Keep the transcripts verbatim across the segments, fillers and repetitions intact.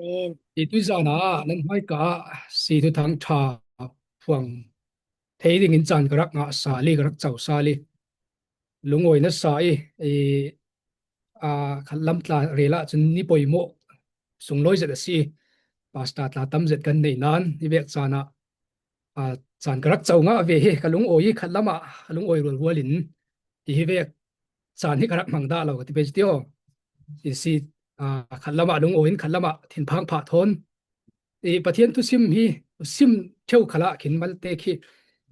Amen. I tuizan ah nan hmaika ah si thuthang ṭha phuang thei dingin caan ka rak ngah sal i, ka rak co sal i, lungawi nasa i, i, aa, khatlam tla rel ah cun ni poimawh sunglawi zet a si. Pastor tla tam zet kan neih nain hi vek caan ah, aa, caan ka rak co ngah ve hi. Ka lungawi hi khatlam ah lungawi rualrual in hi, hi vek caan hi ka rak hmang dah lo ka ti pei cu tio. I si, aa, khatlam ah lungawi in khatlam ah thinphang phah thawn i Pathian thusim hi sim ṭheu khalah khin malte khi,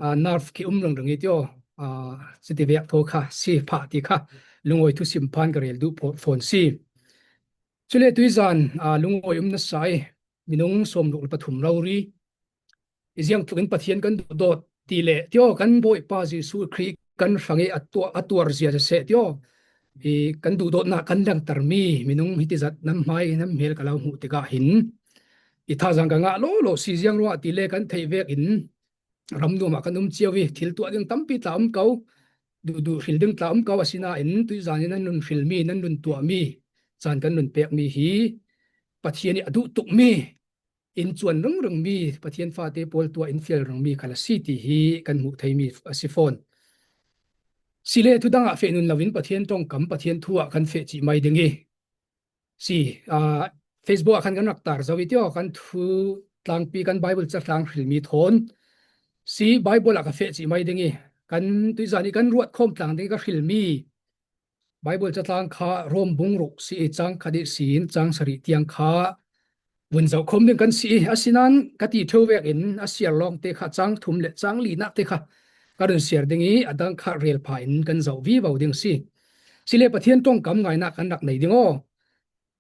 aa, nerve khi um ringring i tio, aa, si ti vek thaw kha si phah ti kha lungawi thusim phan ka rel duh pho-, fawn si. Cule tuizan, aa, lungawi um nasa i minung sawmruk le pathum rori i ziangtlukin Pathian kan duhdawt ti le tio kan Bawipa Jesuh Khrih kan hrang i a tuar, a tuar zia siseh tio i kan duhdawtnak kan langtermi minung hiti zat nan hmai nan hmel ka lo hmuh tikah hin i thazaang ka ngah lawlaw si, ziang ruangah ti le kan theih vekin ram nuam ah kan um cio i thil tuah ding tampi tla um ko, duhduh hril ding tla um ko, asinain tuizan in nan run hrilmi, nan run tuahmi, caan kan run pekmi hi Pathian i a duh tukmi, in cuan ringringmi, Pathian fate pawl tuah in fial ringmi khal a si ti hi kan hmuh theimi a si fawn. Sile thudang ah feh nun loin Pathian ṭongkam, Pathian thu ah kan feh cih mai ding i si, aa, Facebook ah khan kan rak tar zo i tio, kan thu tlangpi, kan Bible catlang hrilmi thawn si, Bible ah ka feh cih mai ding i kan tuizan i kan ruat khawm tlang ding i ka hrilmi Bible catlang kha Rom bung ruk si i cang khat ihsin cang sarih tiang kha vun zoh khawm ding kan si i, asinain ka ti ṭheu vekin a siar lawngte kha cang thum le cang linak te kha ka run siar ding i, a dang kha rel pha in kan zoh vivo ding si. Sile Pathian ṭongkam ngainak kan rak nei ding aw.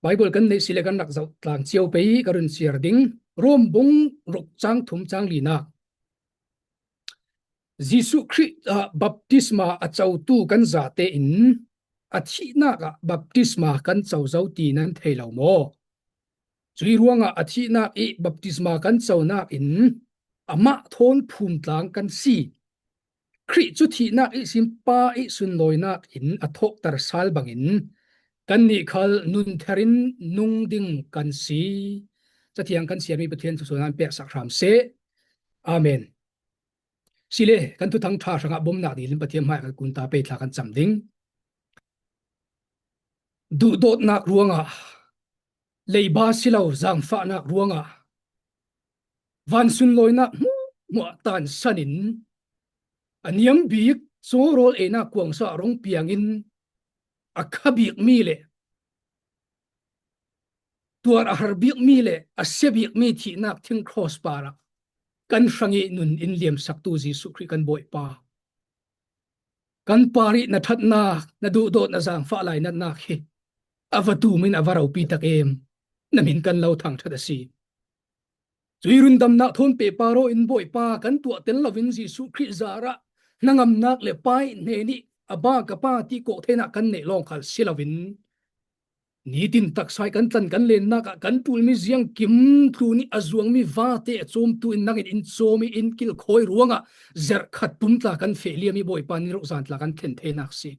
Bible kan neih sile kan rak zoh tlang cio pei ka run siar ding. Rom bung ruk cang thum cang linak. Jesuh Khrih ah baptisma a cotu kan zate in a thihnak ah baptisma kan co zo ti nan thei lo maw? Cui ruangah a thihnak i baptisma kan conak in amah thawn phum tlang kan si. Khrih cu thihnak ihsin Pa i sunlawinak in a thawhter sal bangin kannih khal nun ther in nung ding kan si. Cathiang kan siarmi Pathian thlusuahnak in peksak hram seh. Amen. Sile, kan Thuthang ṭha hrangah bawmnak dil in Pathian hmai kan kun ta pei thla kan cam ding. Duhdawtnak ruangah, leiba si lo, zaangfahnak ruangah, van sunlawinak hmuahhmuah tansan in a niam bik, caw rawl einak kuangsa rung piang in a kha bikmi le tuar a har bikmi le a sia bikmi thihnak thing cross parah kan hrang i nun in liamsaktu Jesuh Khrih kan Bawipa, kan par i na ṭhatnak, na duhdawt, na zaangfah lainatnak hi a va tum in a va ropi tak em, na min kan lo thangṭhat a si. Cui rundamnak thawn pehpar aw in Bawipa, kan tuah tel loin Jesuh Khrih zarah hnangamnak le Pa i hnen i a ba ka Pa ti kawh theinak kan neih lawng khal si loin nitin taksa i kan tlan kan lennak ah kan ṭulmi ziangkim tlun i a zuangmi vate a cawmtu in nang in in cawm i in kilkhawi ruangah zerh khat pum tla kan feh liam i Bawipa ni ruk zan tla kan thlen theinak si.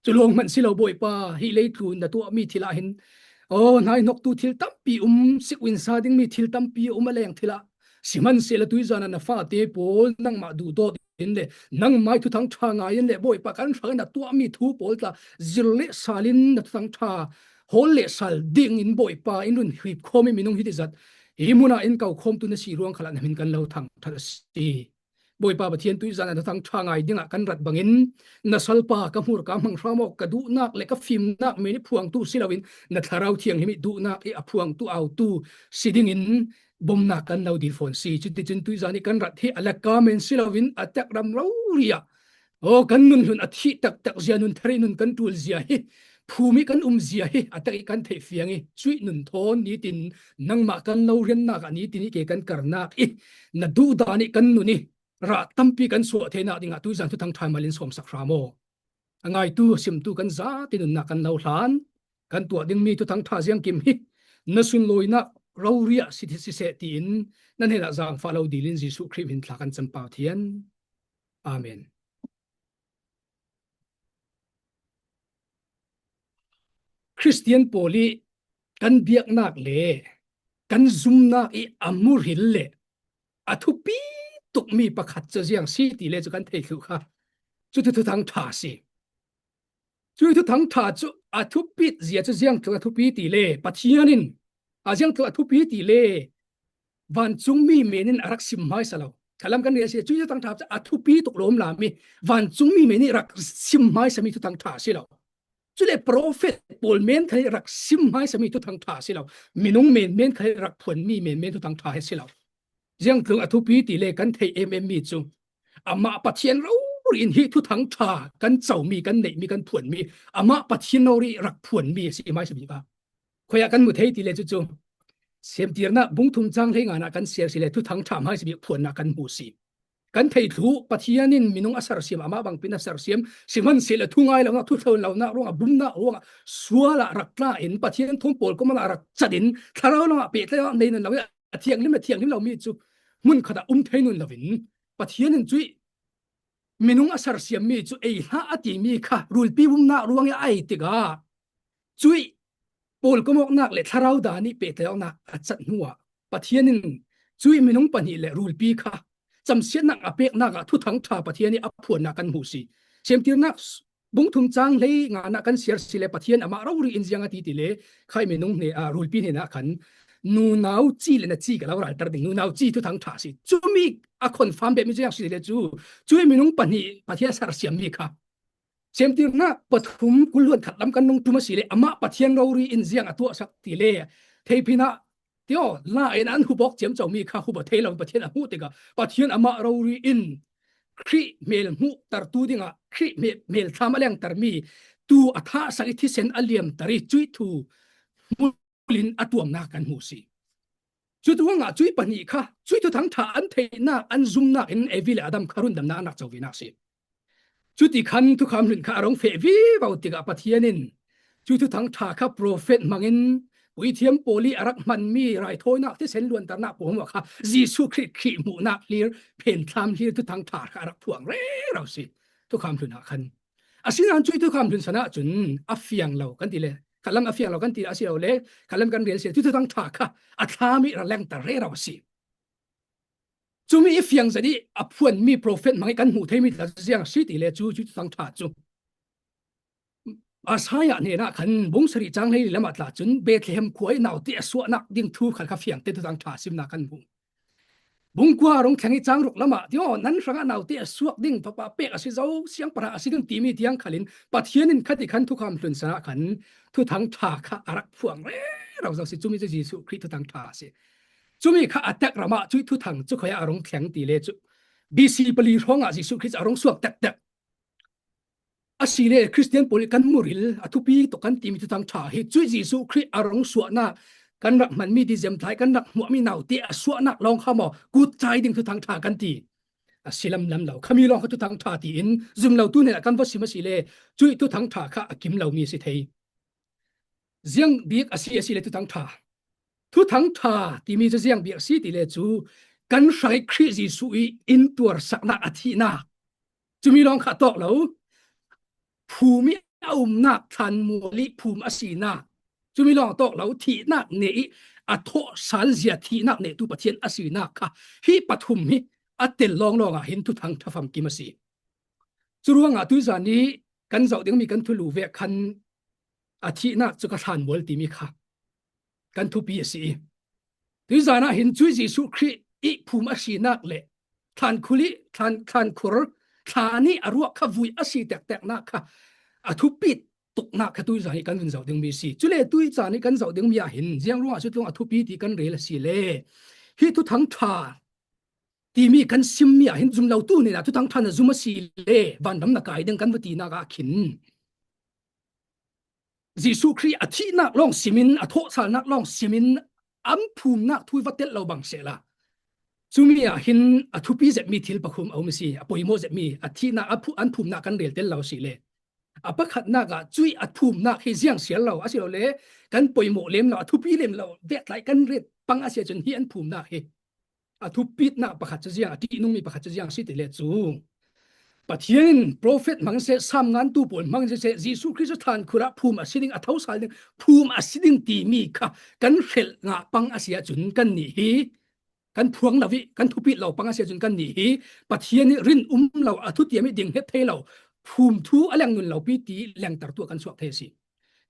Cu lawng hmanh si lo Bawipa, hi leitlun na tuahmi thil ah hin, aw, hnaihnoktu thil tampi um, sik winsa dingmi thil tampi a um a leng thil ah, sihmanhsehlaw tuizan ah na fate pawl nangmah duhdawt in le nangmai Thuthang ṭha ngai in le Bawipa kan hrang in na tuahmi thu pawl tla zir le sal in na Thuthang ṭha hawl le sal ding in Bawipa in run hip khawm i minung hi ti zat hi hmun ah in ko khawmtu na si ruang khal ah na min kan lo thangṭhat a si. Bawipa Pathian tuizan ah Thuthang ṭha ngai dingah kan rat bangin na salpa ka hmur ka hmang hram aw, ka duhnak le ka fimnak men i phuangtu si loin na Thlarau Thianghlim i duhnak i a phuangtu autu si dingin bawmnak kan lo dil fawn si. Cuticun tuizan i kan rat hi a laka men si loin a tek ram rori ah, aw, kan nun hlun a thih taktak zia, nun ther i nun kan ṭul zia hi, phum i kan um zia hi a tek i kan theih fiang i, cuih nun thawn nitin nangmah kan lo riannak ah nitin i ke kan karnak i na duhdan i kan nun i rah tampi kan suah theinak dingah tuizan Thuthang ṭha mal in sawmsak hram aw. A ngaitu, a simtu kan zate nunnak kan lo hlan, kan tuah dingmi Thuthang ṭha ziangkim hi na sunlawinak rori ah si, si seh tiin na hnenah zaangfah lo dil in Jesuh Khrih min thla kan cam Pathian. Amen. Khristian pawl i kan biaknak le kan zumnak i a hmu ril le a thupi tukmi pakhat cu ziang si ti le cu kan thei thluh kha. Cucu Thuthang ṭha si. Cucu Thuthang ṭha cu a thupit zia cu ziang tluk a thupi ti le Pathian in a ziang tluk a thupi ti le vancungmi men in a rak sim hmaisa lo. Khalam kan rel si le cucu Thuthang ṭha cu a thupi tuk lawm lami vancungmi men in rak sim hmaisami Thuthang ṭha si lo. Cule profet pawl men khal rak sim hmaisami Thuthang ṭha si lo. Minung men men khal rak phuanmi men men Thuthang ṭha he si lo. Ziang tluk a thupi ti le kan theih em em mi cu amah Pathian rori in hi Thuthang ṭha kan comi, kan neihmi, kan phuanmi amah Pathian rori rak phuanmi a si hmaisa bik ah. Khuaia kan hmu thei ti le cucu Semtirnak bung thum cang hlei ngana kan siar si le Thuthang ṭha hmaisa bik phuannak kan hmu si. Kan thei thluh Pathian in minung a sersiam, amah bangpin a sersiam, sihmanhsehlaw thu ngai lonak, thu thlon lonak ruangah, bumnak ruangah sual ah rak tla in Pathian thawm pawl kawm ah rak cat in thlarau lam ah pehtlaih ah nei nawn lo in a thianghlim, a thianghlim lomi cu hmun khat ah um thei nawn lo in Pathian in cuih minung a sersiammi cu ei hlah a timi kha rulpi bumnak ruang i a ei tikah cuih pawl kawmawknak le thlarau dan i pehtlaih awknak a cat hnuah Pathian in cuih minung pahnih le rulpi kha camsiatnak a peknak ah Thuthang ṭha Pathian i a phuannak kan hmu si. Semtirnak bung thum cang hlei ngana kan siar si le Pathian amah rori in ziang a ti ti le khai minung hne, ah, rulpi hnenah khan nunau ci le na ci ka lo ralter ding, nunau ci Thuthang ṭha si. Cumi a confirm bepmi cu ziang si le cu cuih minung pahnih Pathian a sersiammi kha Semtirnak pathum kul hluan khat lam kan nung ṭum a si le amah Pathian rori in ziang a tuahsak ti le theiphin ah tio la in an hup awk ciamcomi kha hup a thei lo Pathian a hmuh tikah Pathian amah rori in Khrih hmel hmuhtertu dingah Khrih hmel, hmel thlam a lengtermi tu a thahsak i thisen a liamter i cuih thu hmul in a tuamnak kan hmu si. Cucu ruangah cuih pahnih kha cuih Thuthang ṭha an theihnak, an zumnak in Evi le Adam kha rundamnak an rak co vinak si. Cuti khan thukham hlun kha a rung feh vivo tikah Pathian in cuih Thuthang ṭha kha profet hmangin puithiam pawl i a rak hmanmi raithawinak thisen luanternak pawl hmuah kha Jesuh Khrih, Khrih hmuhnak hlir, phenthlam hlir Thuthang ṭha kha a rak phuang rero si. Thukham hlun ah khan Asinain cuih thukham hlun san ahcun a fiang lo kan ti le, khalam a fiang lo kan ti a si lo le, khalam kan rel si le, cuih Thuthang ṭha kha a thlami ra lengter rero a si. Cumi i fiang zet i a phuanmi profet hmang i kan hmuh theimi tla cu ziang a si ti le cu, cuih Thuthang ṭha cu Isaiah hnenah khan bung sarih cang hleili lamah tla cun Bethlehem khua i naute a suahnak ding thu khal kha fiang te Thuthang ṭha simnak kan hmuh. Bung kua a rung thleng i cang ruk lamah, tio, nan hrangah naute a suak ding, fapa pek a si zo, siangpahrang a si ding timi tiang khalin Pathian in khat i khan thukham hlun san ah khan Thuthang ṭha kha a rak phuang rero zo si. Cumi cu Jesuh Khrih Thuthang ṭha a si. Cumi kha a tek ram ah cuih Thuthang cu khuaia a rung thleng ti le cu B C pali hrawngah Jesuh Khrih cu a rung suak tektek. Asile Khristian pawl i kan muril a thupi tuk kan timi Thuthang ṭha hi cuih Jesuh Khrih a rung suahnak kan rak hmanmi dizem tlai kan rak hmuahmi naute a suahnak lawng kha maw kutcai ding Thuthang ṭha kan ti. A si lamlam lo. Khami lawng kha Thuthang ṭha tiin zumlotu hnenah kan va sim asile cuih Thuthang ṭha kha a kim lomi a si thei. Ziang bik a si, a si le Thuthang ṭha. Thuthang ṭha timi cu ziang bik a si ti le cu kan hrang i Khrih Jesuh i in tuarsaknak a thihnak. Cumi lawng kha a tawk lo. Phum i a umnak thlanmual i phum a sinak. Cumi lawng a tawk lo. Thihnak ne i a thawhsal zia thihnak nehtu Pathian a sinak kha hi pathum hi a tel lawnglawng ah hin Thuthang ṭha famkim a si. Curuangah tuizan i kan zoh dingmi kan thulu vek khan a thihnak cu ka thlanmual timi kha kan thupi a si i tuizan ah hin cuih Jesuh Khrih i phum a sinak le thlankhul i thlan, thlankhur thlan i a ruak kha vui a si tekteknak kha a thupi tuknak kha tuizan i kan vun zoh dingmi a si. Cule tuizan i kan zoh dingmi ah hin ziang ruangah cutlung a thupi ti kan rel a si le hi Thuthang ṭha timi kan simmi ah hin zumlotu hnenah Thuthang ṭha na zum a si le vanram na kai ding kan va tinak ah khin Jesuh Khrih a thihnak lawng simin, a thawhsalnak lawng simin, an phumnak thu va telh lo bang sehla cumi ah hin a thupi zetmi thil pakhum a um a si. A poimawh zetmi a thihnak, a phu-, an phumnak kan rel tel lo si le a pakhatnak ah cuih a phumnak hi ziang siar lo a si lo le kan poimawh lem lo, a thupi lem lo vek tlai kan ret pang a si ahcun hi an phumnak hi a thupitnak pakhat cu ziang, a ṭihnungmi pakhat cu ziang a si ti le cu Pathian in prophet hmang seh, Sam ngantu pawl hmang seh, Jesuh Khrist thlan khurah phum a si ding, a thosal ding, phum a si ding timi kha kan hrelh ngah pang a si ahcun kannih hi kan phuang lo ih kan thupit lo pang a si ahcun kannih hi Pathian ih rin um lo, a thutiam ih ding hnget thei lo, phum thu a leng nun lopi ti lengter tu ah kan chuak thei a si.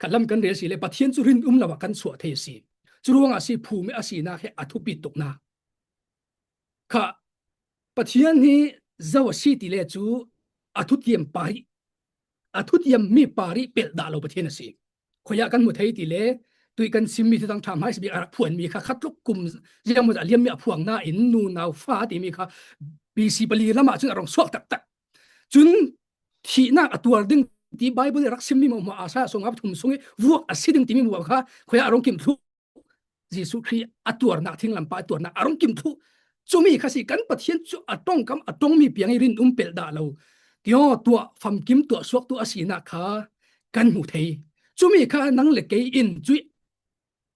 Khatlam kan rel si le Pathian cu rin um lo ah kan chuah thei a si. Cu ruangah a si phum ih a sinak he a thupit tuknak kha Pathian hi zo a si ti le cu a thutiam parih, a thutiammi parih pelh dah lo Pathian a si. Khuiah kan hmu thei ti le tuih kan simmi Thuthang ṭha hmaisabik a rak phuanmi kha khatluk kum ziangmaw a liammi a phuang nain nunau fa timi kha B C pali lamah cun a rung suak taktak. Cun thihnak a tuar ding ti Baibal ih rak simmi hmuahhmuah Isaiah sawmnga pathum sung ih vuak a si ding timi hmuah kha khuiah a rung kim thluh. Jesuh Khrih a tuarnak, thinglampa a tuarnak a rung kim thluh. Cumi kha si kan Pathian cu a ṭongkam a ṭongmi piang ih rin um pelh dah lo. Tiaw tuah famkim tuah suaktu a sinak kha kan hmu thei. Cumi kha nang le kei in cuih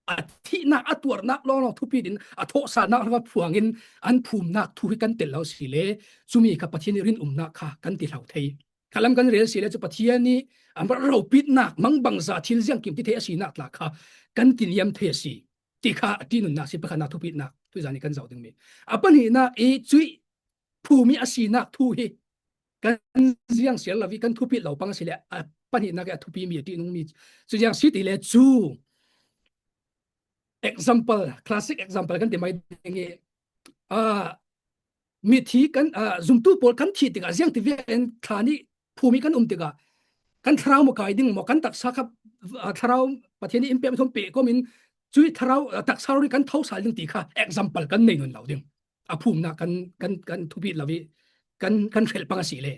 a thihnak, a tuarnak lawnglawng thupit in a thawhsalnak hla phuang in an phumnak thu hi kan tel lo si le cumi kha Pathian ih rin umnak kha kan ti hlo thei. Khalam kan rel si le cu Pathian ih a ropitnak mangbangza thil ziangkim ti thei a sinak tla kha kan ti niam thei a si ti kha a ṭihnunnak si, pakhatnak thupitnak tuizan ih kan zoh dingmi. A pahnihnak ih cuih phum ih a sinak thu hi kan ziangsial lo ih kan thupit lo pang a si le a pahnihnak ih a thupimi a ṭihnungmi cu ziang si ti le cu example, classic example kan ti mai ding ih, ah, mithi kan, ah, zumtu pawl kan thih tikah ziang ti ve in thla nih phum ih kan um tikah kan thlarau maw kai ding maw, kan taksa kha, ah, thlarau Pathian ih in pek thum pek kawm in cuih thlarau, ah, taksa rori kan thosal ding ti kha example kan nei nawn lo ding. A phumnak kan, kan, kan thupit lo ih kan, kan hrelh pang a si le.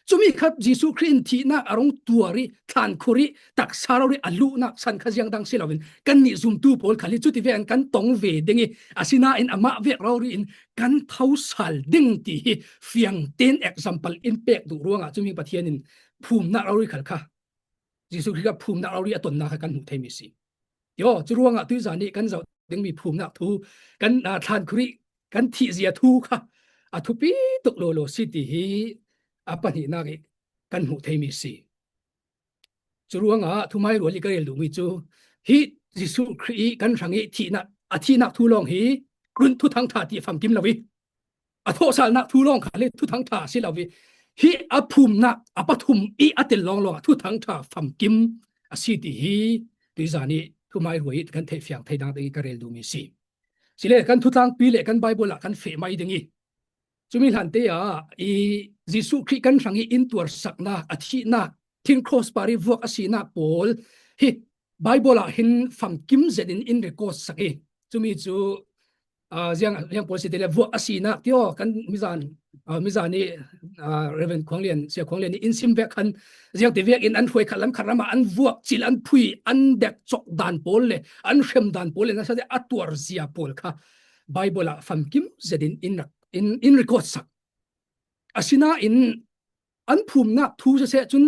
Cumi kha Jesuh Khrih in thihnak a rung tuar ih thlan khur ih taksa rori a luhnak san kha ziang dang si loin kannih zumtu pawl khal hi cuti ve in kan tong ve ding ih asinain amah vek rori in kan thosal ding ti hi fiang tein example in pek duh ruangah cumi Pathian in phumnak rori khal kha Jesuh Khrih kha phumnak rori a tonnak kha kan hmuh theimi si. Yo, cu ruangah tuizan ih kan zoh dingmi phumnak thu kan, ah, thlan khur ih kan thihzia thu kha a thupi tuk lawlaw si ti hi a pahnihnak ih kan hmuh theimi si. Cu ruangah thuhmai rual ih ka rel duhmi cu hi Jesuh Khrih ih kan hrang ih thihnak, a thihnak thu lawng hi Thuthang ṭha ti famkim lo ih a thawhsalnak thu lawng kha le Thuthang ṭha a si lo ih hi a phumnak a pathum ih a tel lawnglawng ah Thuthang ṭha famkim a si ti hi tuizan ih thuhmai rual ih kan theih fiang thei dang ding ih ka rel duhmi si. Si le kan thutlangpi le kan Baibal ah kan feh mai ding ih cumi hlante ah i Jesuh Khrih kan hrang ih in tuarsaknak, a thihnak, thing cross par ih vuak a sinak pawl hi Baibal ah hin famkim zet in in record sak ih cumi cu, ah, ziang, ziang pawl si ti le vuak a sinak tiaw kan mizan, ah, mizan ih, ah, Reverend Khuang Lian, Sia Khuang Lian ih in sim vek khan ziang ti vek in an hruai khat lam khat ram ah an vuak cil, an phui, an dek cawk dan pawl le an hrem dan pawl le nasa a tuar zia pawl kha Baibal ah famkim zet in in rak, in, in record sak. Asinain an phumnak thu siseh cun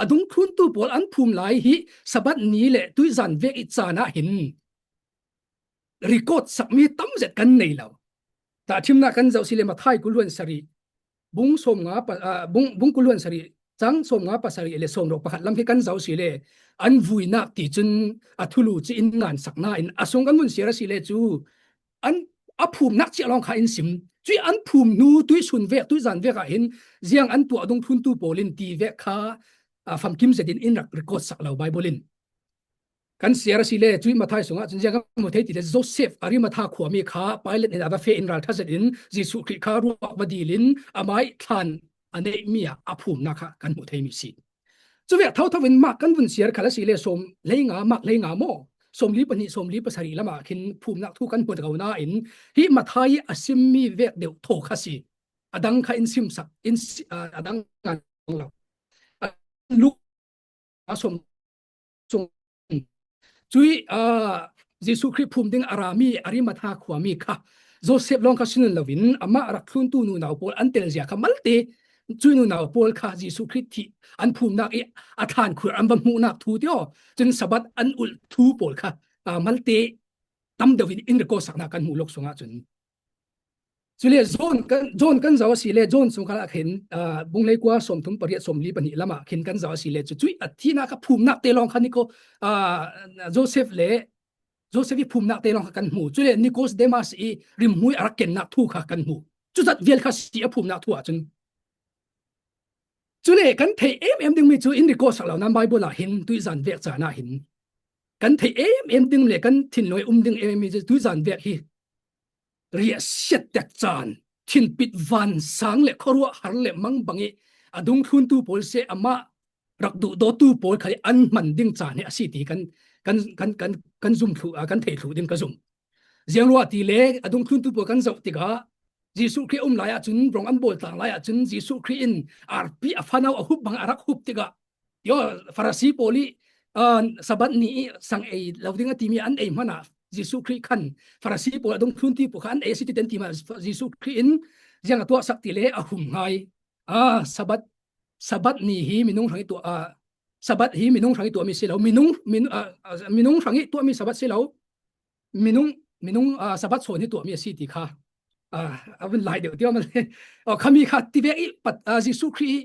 a dungthluntu pawl an phum lai hi Sabbath ni le tuizan vek ih caan ah hin record sakmi tam zet kan nei lo. Tahṭhimnak kan zoh si le Matthai kul hluan sarih, bung sawmnga pa-, ah, bung, bung kul hluan sarih, cang sawmnga pasarih le sawmruk pakhat lam hi kan zoh si le an vuinak ti cun a thulu ci in ngansak nain a sung kan vun siar a si le cu an a phumnak cia lawng kha in sim. Cuih an phum hnu tuihsun vek, tuizan vek ah hin ziang an tuah dungthluntu pawl in ti vek kha, ah, famkim zet in in rak record sak lo Baibal in. Kan siar a si le cuih Matthai sungah cun ziang kan hmu thei ti le Joseph Arimatha khuami kha Pilat hnenah va feh in ralṭha zet in Jesuh Khrih kha ruak va dil in amah ih thlan a neihmi ah a phumnak kha kan hmuh theimi si. Cuvek thotho in Mark kan vun siar khal a si le sawm hleinga, Mark hleinga maw? Sawmli pahnih, sawmli pasarih lamah khin phumnak thu kan hmu ko nain hi Matthai ih a simmi vek deuh thaw kha si. A dang kha in simsak, in si-, a, a dang ngan lo. Luka sawm sung. Cuih, aa, Jesuh Khrih phum ding a rami Arimatha khuami kha Joseph lawng kha si nawn loin amah rak thluntu nunau pawl an telzia kha malte cuih nunau pawl kha Jesuh Khrih thih an phumnak ih a thlan khur an va hmuhnak thu tiaw cun Sabbath an ulh thu pawl kha, aa, malte tam deuh in in record saknak kan hmuh lawk sungah cun Cule John kan, John kan zoh a si le, John sung khalah khin, ah, bung leikua sawmthum pariat sawmli pahnih lamah khin kan zoh a si le, cu cuih a thihnak a phumnak te lawng kha Niko, ah, Joseph le, Joseph i phumnak te lawng kha kan hmu. Cule Nicodemus i rimhmui a rak kennak thu kha kan hmu. Cuzat vial kha si a phumnak thu ahcun. Cule kan theih em em dingmi cu in record sak lo nan Bible ah hin tuizan vek caan ah hin kan theih em em ding le kan thinlung i um ding em em mi cu tuizan vek hi riahsiat tek caan, thinpit vansang le khuaruah har le mang bang i a dungthluntu pawl seh amah rak duhdawtu pawl khal i an hman ding caan hi a si ti kan, kan, kan, kan, kan zum thluh, ah, kan thei thluh ding ka zum. Ziang ruah ti le a dungthluntu pawl kan zoh tikah Jesuh Khrih a um lai ahcun, rong an bawl tlang lai ahcun Jesuh Khrih in arpi a fanau a hup bang a rak hup tikah, tio, Farasi pawl i, ah, Sabbath ni i sang ei lo ding a timi an ei hmanah Jesuh Khrih khan Farasi pawl a dungthluntu pawl kha an ei a si ti ten ti hmanah Jesuh Khrih in ziang a tuahsak ti le a hum ngai. Ah, Sabbath, Sabbath ni hi minung hrang i tuah, ah, Sabbath hi minung hrang i tuahmi si lo, minung, min, ah, ah, minung hrang i tuahmi Sabbath si lo, minung, minung, ah, Sabbath sawn hi tuahmi a si ti kha, ah, a vun lai deuh tio. Oh, khami kha tivek i pat, ah, Jesuh Khrih i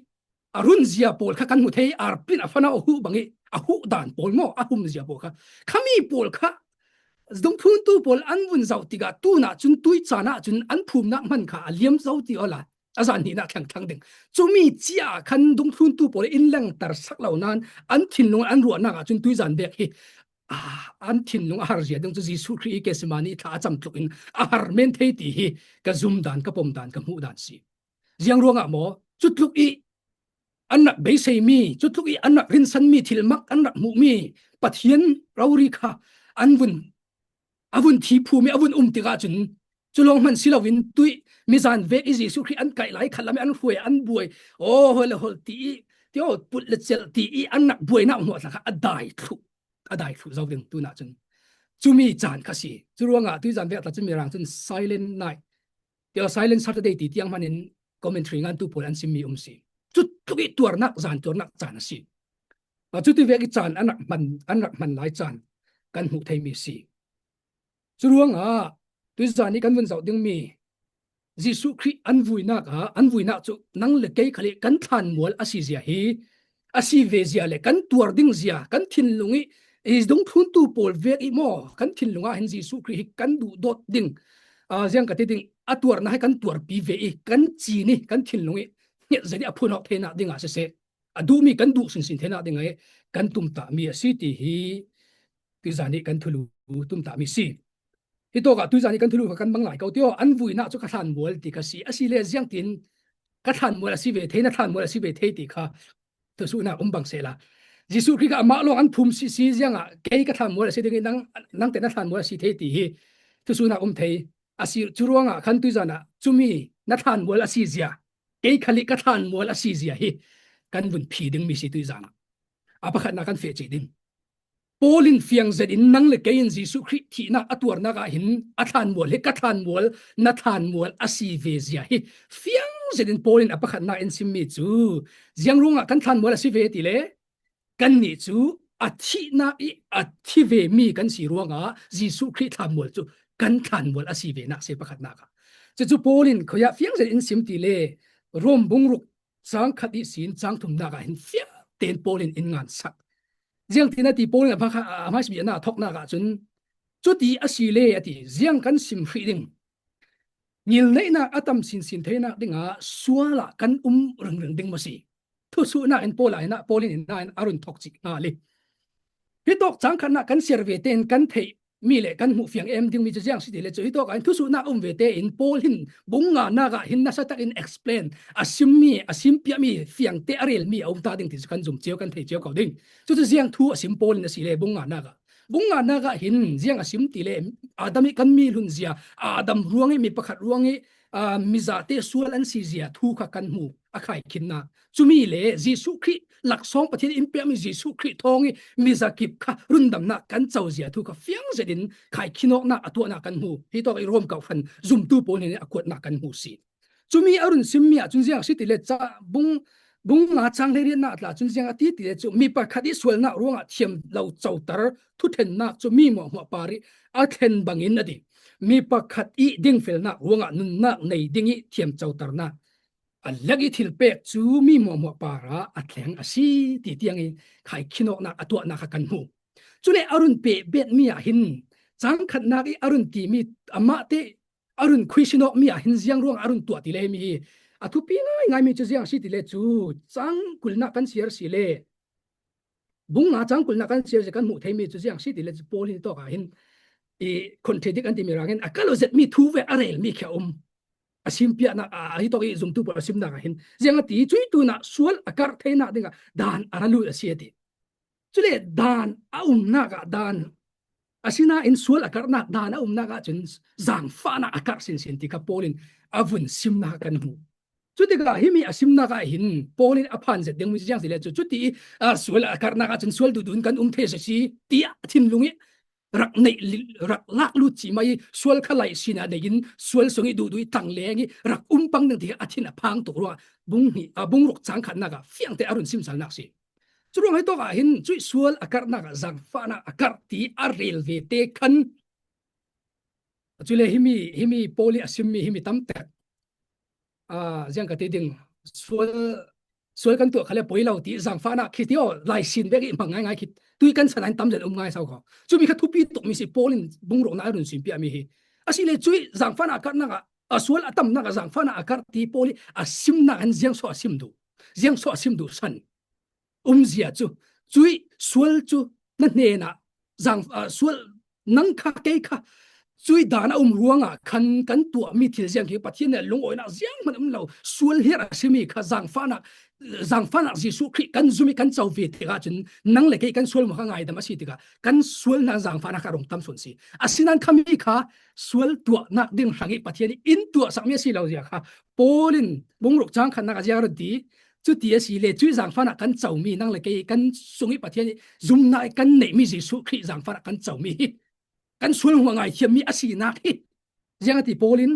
a runzia pawl kha kan hmu thei, arpin a fanau a huh bang i a huh dan pawl maw, a humzia pawl kha. Khami pawl kha dungthluntu pawl an vun zoh tikah tunah cun tui caan ah cun an phumnak hman kha a liam zo ti awla a zan hnihnak thleng thlang ding. Cumi cia khan dungthluntu pawl in langter sak lo nan an thinlung an ruahnak ah cun tuizan vek hi, ah, an thinlung a har zia ding cu Jesuh Khrih i Gethsemane thla a cam tluk in a har men thei ti hi ka zum dan, ka pom dan, ka hmuh dan si. Ziang ruangah maw? Cutluk i an rak beiseimi, cutluk i an rak rinsanmi, thilmak an rak hmuhmi Pathian rori kha an vun, a vun thi phum i a vun um tikah cun cu lawng hman si loin tuih mizan vek i Jesuh Khrih an kaih lai khat lam i an hruai, an buai, aw, hol le hol ti i, tio, put le celh ti i an rak buainak hmuahthla kha a dai thluh, a dai thluh zo ding tunah cun. Cumi caan kha si. Cu ruangah tuizan vek tla cun Mirang cun Silent Night, tio, Silent Saturday ti tiang hmanin commentary ngantu pawl an simmi um si. Cutluk i tuarnak, zan tuarnak caan a si. Ah, cuti vek i caan an rak hman, an rak hman lai caan kan hmuh theimi si. Cu ruangah tuizan i kan vun zoh dingmi Jesuh Khrih an vuinak ah, an vuinak cu nang le kei khal i kan thlanmual a si zia hi, a si ve zia le kan tuar ding zia, kan thinlung i, i dungthluntu pawl vek i maw, kan thinlung ah hin Jesuh Khrih hi kan duhdawt ding, ah, ziang ka ti ding, a tuarnak hi kan tuarpi ve i, kan cin i, kan thinlung i hnget zet i a phunawk theinak ding ah siseh, a duhmi kan duh sinsin theinak ding ah kan tumtahmi a si ti hi tuizan i kan thulu tumtahmi si. Hitawkah tuizan i kan thulu kha kan mang lai ko tio, an vuinak cu ka thlanmual ti kha si. A si le ziangtin ka thlanmual a si ve thei, na thlanmual a si ve thei ti kha thusuhnak um bang sehla, Jesuh Khrih kha amah lawng an phum si, si ziangah kei ka thlanmual a si ding i nang, nang te na thlanmual a si thei ti hi thusuhnak um thei. A si cu ruangah khan tuizan ah cumi na thlanmual a si zia, kei khal i ka thlanmual a si zia hi kan vun phi dingmi si tuizan ah. A pakhatnak kan feh cih ding. Paul in fiang zetin nang le kei in Jesuh Khrih thihnak a tuarnak ah hin a thlanmual hi ka thlanmual, na thlanmual a si ve zia hi fiang zetin Paul in a pakhatnak in simmi cu ziang ruangah kan thlanmual a si ve ti le kannih cu a thihnak i a thi vemi kan si ruangah Jesuh Khrih thlanmual cu kan thlanmual a si venak si pakhatnak ah. Cucu Paul in khuiah fiang zetin sim ti le Rom bung ruk cang khat ihsin cang thumnak ah hin fiang tein Paul in in ngan sak. Ziangtin a ti Paul in a hmasa biaknak a thoknak ah cun, cuti a si le a ti, ziang kan sim hrih ding? Ngilneihnak a tam sinsin theinak dingah sual ah kan um ringring ding maw si? Thusuhnak in Paul ah hin ah, Paul in in ah a run thok cih hnga le. Hitawk cang khatnak kan siar ve tein kan theih mi le kan hmuh fiang em dingmi cu ziang si ti le cu, hitawk ah hin thusuhnak um ve tein Paul hin bung nganak ah hin nasa takin explain a simmi, a simpiakmi fiangte a relmi a um ta ding ti cu kan zum cio, kan thei cio ko ding. Cucu ziang thu a sim Paul in a si le bung nganak ah, bung nganak ah hin ziang a sim ti le Adam i kan mi hlun zia, Adam ruang i mi pakhat ruang i, aa, mizate sual an si zia thu kha kan hmu a khaikhinnak. Cumi le Jesuh Khrih laksawng Pathian in piakmi Jesuh Khrih thawng i mizakip kha rundamnak kan co zia thu kha fiang zetin khaikhin awknak a tuahnak kan hmu. Hitawk i Rom kau hran zumtu pawl nih a kuatnak kan hmu si. Cumi a run simmi ah cun ziang a si ti le ca bung, bung nga cang hleiriatnak tla cun ziang a ti ti le cu mi pakhat i sualnak ruangah thiam lo coter thuṭhennak cu mi hmuahhmuah par i a thlen bangin a ti. mi pakhat i dingfelnak ruangah nunnak nei ding i thiamcoternak a lek i thilpek cu mi hmuahhmuah parah a thleng a si ti tiang i khai khinawknak a tuahnak kha kan hmu. Cule a run peh betmi ah hin cang khatnak i a run timi amah te a run khuisin awkmi ah hin ziang ruangah a run tuah ti le himi hi a thupi ngaingaimi cu ziang si ti le cu cang kulnak kan siar si le bung nga cang kulnak kan siar si kan hmuh theimi cu ziang si ti le cu Paul hin tawk ah hin i contradict an timi rang in a kal aw zetmi thu ve a relmi khi a um. A simpiahnak a hi tawk i zumtu pawl a simnak ah hin ziang a ti, cuih tunah sual a karh theinak dingah dan a ra lut a si a ti. Cule dan a umnak ah dan asinain sual a karhnak dan a umnak ah cun zangfahnak a karh sinsin ti kha Paul in a vun simnak kan hmu. Cutikah himi a simnak ah hin Paul in a phan zet dingmi ziang si le cu cuti i, ah, sual a karhnak ah cun sual duhduh in kan um thei a si tiah thinlung i rak neih li-, rak lak lut cih mai i sual kha laih sin ah nei in sual sung i duhduh i tangleng i rak um pang ding ti a thin a phang tuk ruangah bung hnih, ah, bung ruk cang khatnak ah fiangte a run simsalnak si. Curuang hi tawk ah hin cuih sual a karhnak ah zangfahnak a karh ti a rel ve te khan cule himi, himi Paul i a simmi himi tam tek, ah, ziang ka ti ding, sual, sual kan tuah kha le poi lo ti zangfahnak khi ti aw laisin bek i hmang ngaingai khi tui kan san ah hin tam zet um ngai sau kho. Cumi kha thupi tukmi si Paul in bung ruknak a run simpiahmi hi. Asile cuih zangfahnak a karhnak ah, a sual a tamnak ah zangfahnak a karh ti Paul i a simnak hin ziang so a sim duh, ziang so a sim duh san umzia cu cuih sual cu na hnenah zang, ah, sual nang kha kei kha cuih dan a um ruangah khan kan tuahmi thil ziang khi Pathian nih lungawinak zianghman um lo sual hiar a simi kha zangfahnak, zangfahnak Jesuh Khrih kan zum i kan co ve tikah cun nang le kei kan sual maw kha ngaidam a si tikah kan sual hna zangfahnak kha a rung tam sawn si. Asinain khami kha sual tuahnak ding hrang i Pathian i in tuahsakmi a si lo zia kha Paul in bung ruk cang khatnak a ziang run ti, cuti a si le cuih zangfahnak kan comi nang le kei kan sung i Pathian i zumnak i kan neihmi Jesuh Khrih zangfahnak kan comi hi kan sual hua ngaithiammi a sinak hi. Ziang a ti Paul in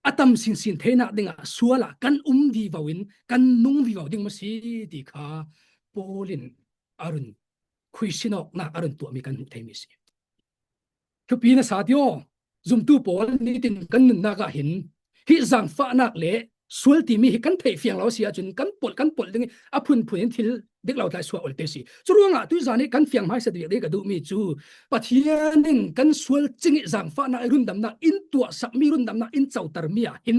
a tam sinsin theinak dingah sual ah kan um vivo in kan nung vivo ding maw si ti kha Paul in a run khuisin awknak a run tuahmi kan hmuh theimi si. Thupi nasa ti aw, zumtu pawl nitin kan nunnak ah hin hi zangfahnak le sual timi hi kan theih fiang lo a si ahcun kan polh, kan polh ding i a phunphun in thil dik lo tlai suah olte si. Curuangah tuizan i kan fiang hmaisa dih ka duhmi cu Pathian in kan sual cing i zangfahnak i rundamnak in tuahsakmi, rundamnak in cotermi ah hin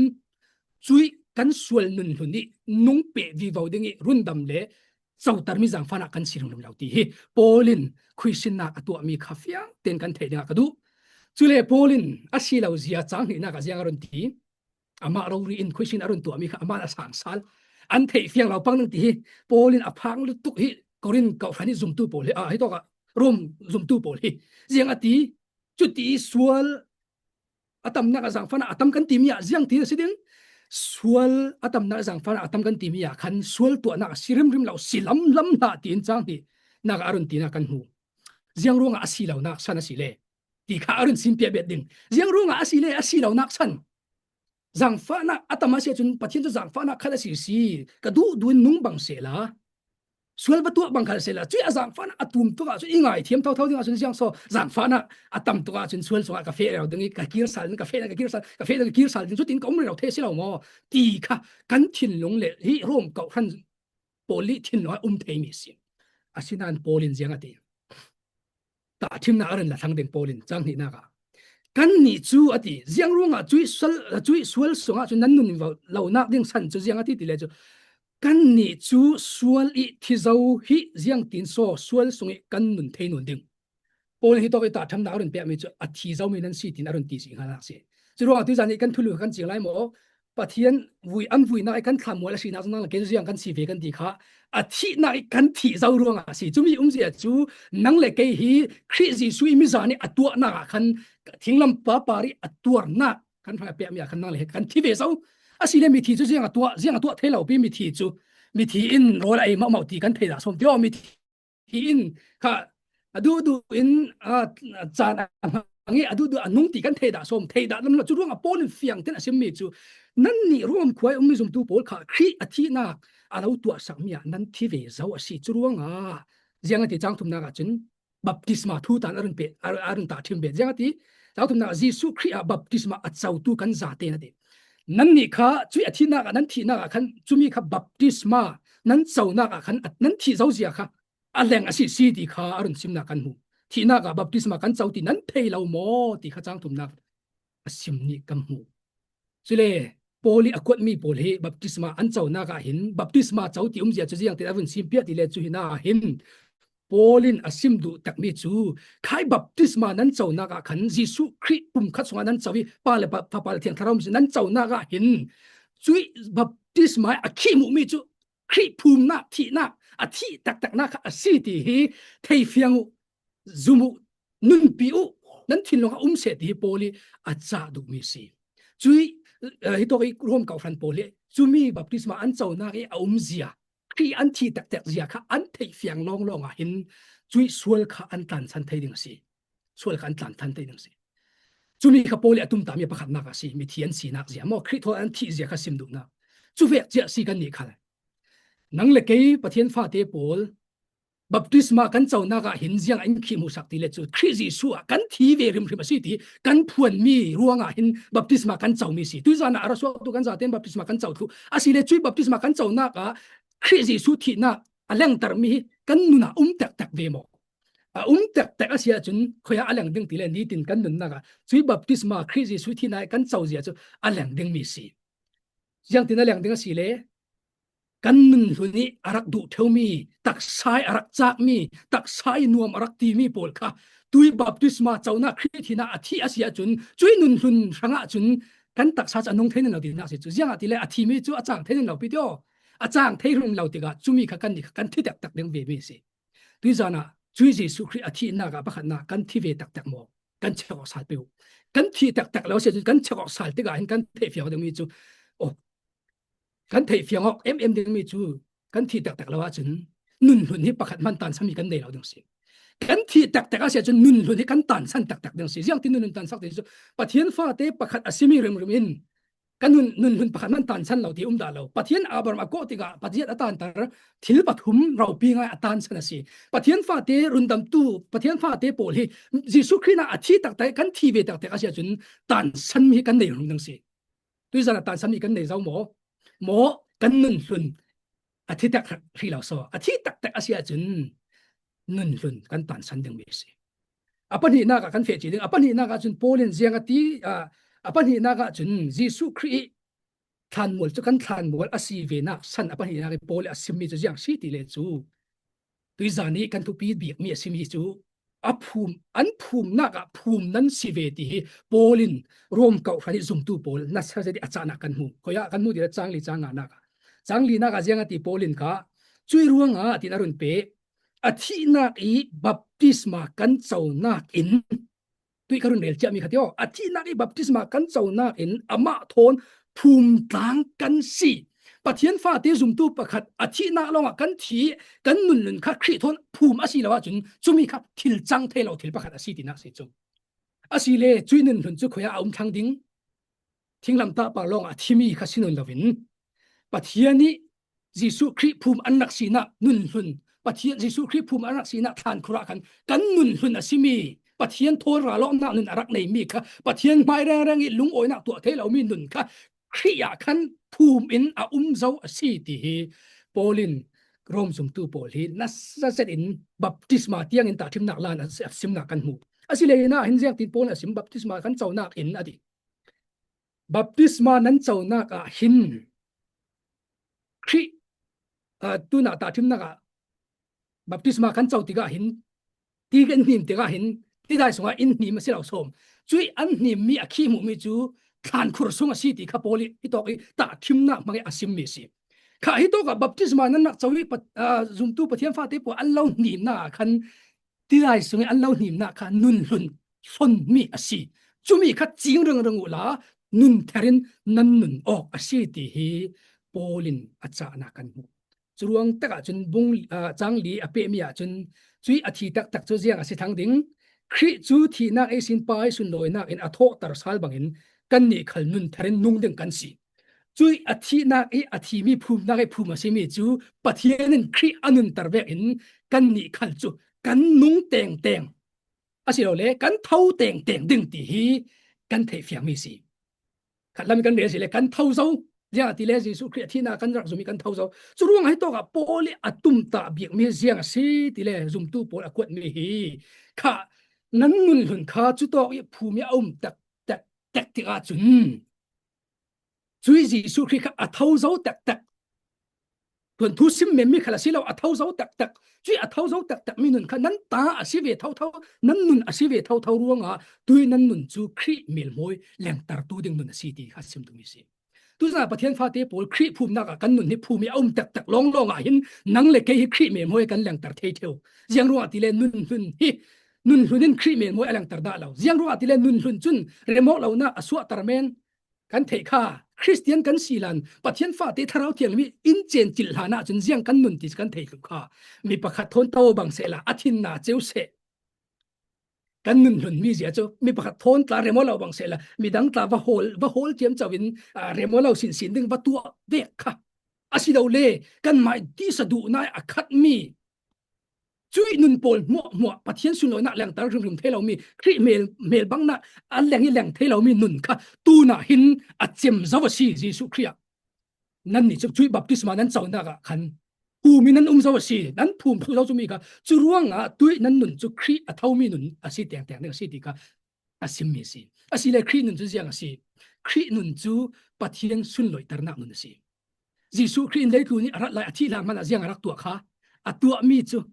cuih kan sual nunhlun i nung peh vivo ding i rundam le cotermi zangfahnak kan si hrimhrim lo ti hi Paul in khuisinnak a tuahmi kha fiang tein kan theih dingah ka duh. Cule Paul in a si lo zia cang hnihnak ah ziang a run ti, amah rori in khuisin a run tuahmi kha amah a sang sal, an theih fiang lo pang ding ti hi Paul in a phang lutuk hi Korin kawhhran i zumtu pawl hi, ah, hi tawkah Rom zumtu pawl hi ziang a ti, cuti sual a tamnak a zangfahnak a tam kan timi ah ziang ti a si ding. Sual a tamnak a zangfahnak a tam kan timi ah khan sual tuahnak a si hrimhrim lo, si lamlam hlah tiin cang hnihnak a run tinak kan hmu. Ziang ruangah a si lonak san a si le ti kha a run simpiah bet ding. Ziang ruangah a si le a si lonak san zangfahnak a tam a si ahcun Pathian cu zangfahnak khat a si si ka duh duh in nung bang sehla, sual va tuah bang khat sehla, cuih a zangfahnak a tum tuk ahcun i ngaithiam thotho ding ahcun ziang so zangfahnak a tam tuk ahcun sual sungah ka feh rero ding i ka kir sal ding, ka feh ding, ka kir sal, ka feh ding, ka kir sal ding, cutin ka um rero thei a si lo maw ti kha kan thinlung le hi Rom kawhhran pawl i thinlung ah um theimi a si. Asinain Paul in ziang a ti? Tahṭhimnak a run la thlang ding Paul in cang hnihnak ah kannih cu a ti, ziang ruangah cuih sual, cuih sual sungah cun nan nun vivo lonak ding san cu ziang a ti ti le cu kannih cu sual i thi zo hi ziangtin so sual sung i kan nun thei nun ding. Paul in hi tawk i tahṭhimnak a run pekmi cu a thi zomi nan si tiin a run ti si hnganak si. Curuangah tuizan i kan thulu kan cing lai maw? Pathian vui, an vuinak i kan thlanmual a sinak cu nang le kei ziang kan si ve kan ti kha a thihnak i kan thih zo ruangah a si. Cumi umzia cu nang le kei hi Khrih Jesuh i mizan i a tuahnak ah khan thinglam pa par i a tuarnak kan hrang a pekmi ah khan nang le kei kan thi ve zo. Asile mithi cu ziang a tuah, ziang a tuah thei lo pi mithi cu, mithi in rawl a ei mahmah ti kan thei dah sawm ti aw, mithi hi in kha a duhduh in, aa, caan a hmang i a duhduh a nung ti kan thei dah sawm, thei dah lam lo. Cu ruangah Paul in fiang tein a simmi cu nannih Rom khua i ummi zumtu pawl kha Khrih a thihnak a lo tuahsakmi ah nan thi ve zo a si. Cu ruangah ziang a ti cang thumnak ahcun baptisma thu tan a run peh, a, a run tahṭhim bet. Ziang a ti? Tangthumnak ah Jesuh Khrih ah baptisma a cotu kan zate na ti. Nannih kha cuih a thihnak ah, nan thihnak ah khan cumi kha baptisma nan conak ah khan nan thih zozia kha a leng a si si ti kha a run simnak kan hmu. Thihnak ah baptisma kan co ti nan thei lo maw ti kha cangthumnak a sim nih kan hmu. Cule Paul ih a kuatmi pawl hi baptisma an conak ah hin baptisma co ti umzia cu ziangtin a vun simpiak ti le cu hina ah hin Paul in a sim duh takmi cu khai baptisma nan conak ah khan Jesuh Khrih pumkhat sungah nan co ih Pa le Pa, Fapa le Thiang Thlarau min nan conak ah hin cuih baptisma a khih hmuhmi cu Khrih phumnak, thihnak, a thih taktaknak kha a si ti hi theifiang uh, zum uh, nunpi uh, nan thinlung ah um seh ti hi Paul ih a cah duhmi a si. Cuih, eh, hitawk ih Rom kau hran pawl hi cumi baptisma an conak ih a umzia, Khrih an thih taktak zia kha an theihfiang lawnglawng ah hin cuih sual kha an tlansan thei ding a si. Sual kha an tlansan thei ding a si. Cumi kha Paul ih a tumtami a pakhatnak a si, mithi an sinak zia maw, Khrih thawn an thih zia kha sim duhnak. Cuvek cia si kan nih khal. Nang le kei Pathian fate pawl baptisma kan conak ah hin ziang in khih hmuhsak ti le cu Khrih Jesuh ah kan thi ve hrimhrim a si ti kan phuanmi ruangah hin baptisma kan comi si. Tuizan ah a ra suaktu kan zatein baptisma kan co thluh. Asile cuih baptisma kan conak ah Khrih Jesuh thihnak a lengtermi hi kan nun ah um tektek ve maw? A um tektek a si ahcun khuiah a leng ding ti le nitin kan nunnak ah cuih baptisma Khrih Jesuh thihnak kan co zia cu a leng dingmi si. Ziangtin a leng ding a si le kan nunhlun ih a rak duh ṭheumi, taksa ih a rak cakmi, taksa ih nuam a rak timi pawl kha tuih baptisma conak Khrih thihnak a thih a si ahcun cuih nunhlun hrangah cun kan taksa cu a nung thei nawn lo tinak a si cu. Ziangahtile a thimi cu a cang thei nawn lo pi ti aw. A cang thei hrim lo tikah cumi kha kan nih kha kan thi tektek ding vemi a si. Tuizan ah cuih Jesuh Khrih a thihnak ah pakhatnak kan thi ve taktak maw? Kan chek awk sal peuh. Kan thih taktak lo a si ahcun kan chek awk sal tikah hin kan theihfiang awk dingmi cu, oh, kan theihfiang awk em em dingmi cu kan thih taktak lo ahcun nunhlun hi pakhat hman tansanmi kan nei lo ding a si. Kan thih taktak a si ahcun nunhlun hi kan tansan taktak ding a si. Ziangtin nunhlun tansak ti cu Pathian fate pakhat a simi hrimhrim in kan nun, nunhlun pakhat nan tansan lo ti um dah lo. Pathian Abraham a kawh tikah Pathian a tanter thil pathum ropi ngai a tansan a si. Pathian fate rundamtu, Pathian fate pawl hi Jesuh Khrih ah a thi taktak, kan thi ve taktak a si ahcun tansanmi kan nei hrim ding si. Tuizan ah tansanmi kan nei zo maw? Maw kan nunhlun a thi tak hrih lo saw. A thi taktak a si ahcun nunhlun kan tansan dingmi a si. A pahnihnak ah kan feh cih ding. A pahnihnak ah cun Paul in ziang a ti, ah, a pahnihnak ah cun Jesuh Khrih ih thlanmual cu kan thlanmual a si venak san a pahnihnak ih Paul ih a simmi cu ziang si ti le cu tuizan ih kan thupi bikmi a simi cu a phum, an phumnak ah phum nan si ve ti hi Paul in Rom kau hran ih zumtu pawl nasa zet ih a cahnak kan hmu. Khuiah kan hmu ti le cang li cang nganak ah. Cang linak ah ziang a ti Paul in kha cuih ruangah tin a run peh a thihnak ih baptisma kan conak in, tuih ka run rel ciahmi kha ti aw, a thihnak ih baptisma kan conak in amah thawn phumtlang kan si. Pathian fate zumtu pakhat a thihnak lawngah kan thi, kan nunhlun kha Khrih thawn phum a si lo ahcun cumi kha thil cang thei lo thil pakhat a si tinak si cu. Asile cuih nunhlun cu khuiah a um thlang ding? Thinglamtah par lawngah a thimi kha si nawn loin Pathian ih Jesuh Khrih phum an rak sinak nunhlun, Pathian Jesuh Khrih phum an rak sinak thlankhur ah khan kan nunhlun a simi Pathian thawn ralawhnak nun a rak neimi kha Pathian hmai rengreng ih lungawinak tuah thei lomi nun kha Khrih ah khan phum in a um zo a si ti hi Paul in Rom zumtu pawl hi nasa zet in baptisma tiangin tahṭhimnak lan a simnak kan hmu. Asile hina hin ziangtin Paul in a sim baptisma kan conak in a ti. Baptisma nan conak ah hin Khrih, ah, tunah tahṭhimnak ah baptisma kan co tikah hin, ti kan hnim tikah hin, tidai sungah in hnim a si lo sawm. Cuih an hnimmi a khih hmuhmi cu thlankhur sung a si ti kha Paul ih hitawk ih tahṭhimnak hmang ih a simmi a si. Kha hitawk ah baptisma nan rak co ih pat-, ah, zumtu Pathian fate pawl an lo hnimnak ah khan tidai sungih an lo hnimnak kha nunhlun hlonmi a si. Cumi kha cing ringring uhla nun ther in nan nun awk a si ti hi Paul in a cahnak kan hmuh. Curuang takah cun bung, ah, cang li a pehmi ah cun cuih a thi taktak cu ziang a si thlang ding? Khrih cu thihnak ihsin Pa ih sunlawinak in a thawhter sal bangin kannih khal nun ther in nung ding kan si. Cuih a thihnak ih a thimi phumnak ih phum a simi cu Pathian in Khrih a nunter vekin kannih khal cu kan nung tengteng A si lo le kan tho tengteng ding ti hi kan theih fiang mi si. Khat lam kan rel si le kan tho zo. Ziang a ti le Jesuh Khrih a thihna kan rak zum hi kan tho zo. Cu ruangah hi tawkah Paul i a tumtah bik mi ziang a si ti le zumtu pawl a kuat mi hi kha nan nun hlun kha cu tawk i phum i a um tak tak tak tik ahcun cui Jesuh Khrih kha a tho zo taktak. Tuan thu sim men mi khal a si lo, a tho zo taktak. Cui a tho zo taktak mi nun kha nan ta a si ve thotho, nan nun a si ve thotho ruangah tui nan nun cu Khrih melmawi lengtertu ding nun a si ti kha sim tum i si. Tuzan Pathian fate pawl Khrih phumnak ah kan nun hi phum i a um taktak lawnglawng ah hin nang le kei hi Khrih melmawi kan lengter thei theu. Ziang ruangah ti le nun hlun hi nun hlun in Khrih melmawi a lengter dah lo. Ziang ruangah ti le nun hlun cun remawh lonak a suahter men kan theih kha, Khristian kan si lan Pathian fate Thlarau Thianghlim in cencil hlan ahcun ziang kan nun ti kan theih hluh kha, mi pakhat thawn to bang sehla a thinna ceu seh kan nun hlun mi zia cu mi pakhat thawn tla rem aw lo bang sehla midang tla va hawl, va hawl ciamco in, aa, rem aw lo sinsin ding va tuah vek kha. A si lo le kan mai tisa duhnak a khat mi Cuih nun pawl hmuahhmuah Pathian sunlawinak lengter hrimhrim thei lomi, Khrih mel, melbangnak a leng i leng thei lomi nun kha tunah hin a cem zo a si, Jesuh Khrih ah. Nannih cu cuih baptisma nan conak ah khan phum in nan um zo a si, nan phum thluh zo cu mi kha. Cu ruangah tuih nan nun cu Khrih a thomi nun a si tengteng ding a si ti kha a simmi a si. A si le Khrih nun cu ziang a si? Khrih nun cu Pathian sunlawihternak nun a si. Jesuh Khrih in leitlun i a rat lai a thih hlan hmanh ah ziang a rak tuah kha? A tuahmi cu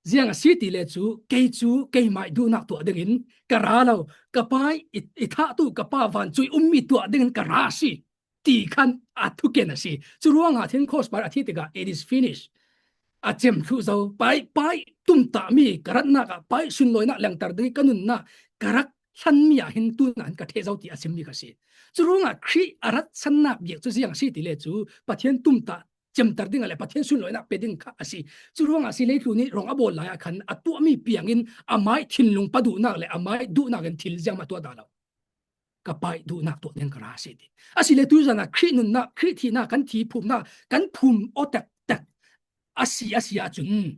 ziang a si ti le cu, kei cu keimah i duhnak tuah dingin ka ra lo, ka Pa i, i thahtu ka Pa vancung i ummi tuah dingin ka ra a si ti khan a thuken a si. Cu ruangah thin khawspai a thi tikah, "It is finished." A cem thluh zo, Pa i, Pa i tumtahmi ka ratnak ah Pa i sunlawinak lengter ding i ka nunnak ka rak hlanmi ah hin tunah hin ka ṭheh zo ti a simmi kha si. Cu ruangah Khrih a ratsannak bik cu ziang a si ti le cu Pathian tumtah cemter ding ah le Pathian sunlawinak pe ding kha a si. Cu ruangah a si, leitlun i rong a bawl lai ah khan a tuahmi piang in amai thinlung pa duhnak le amai duhnak in thil ziangmah tuah dah lo. Ka Pa i duhnak tuah ding ka ra a si ti. A si le tuizan ah Khrih nunnak, Khrih thihnak, kan thi phumnak, kan phum aw tektek a si, a si ahcun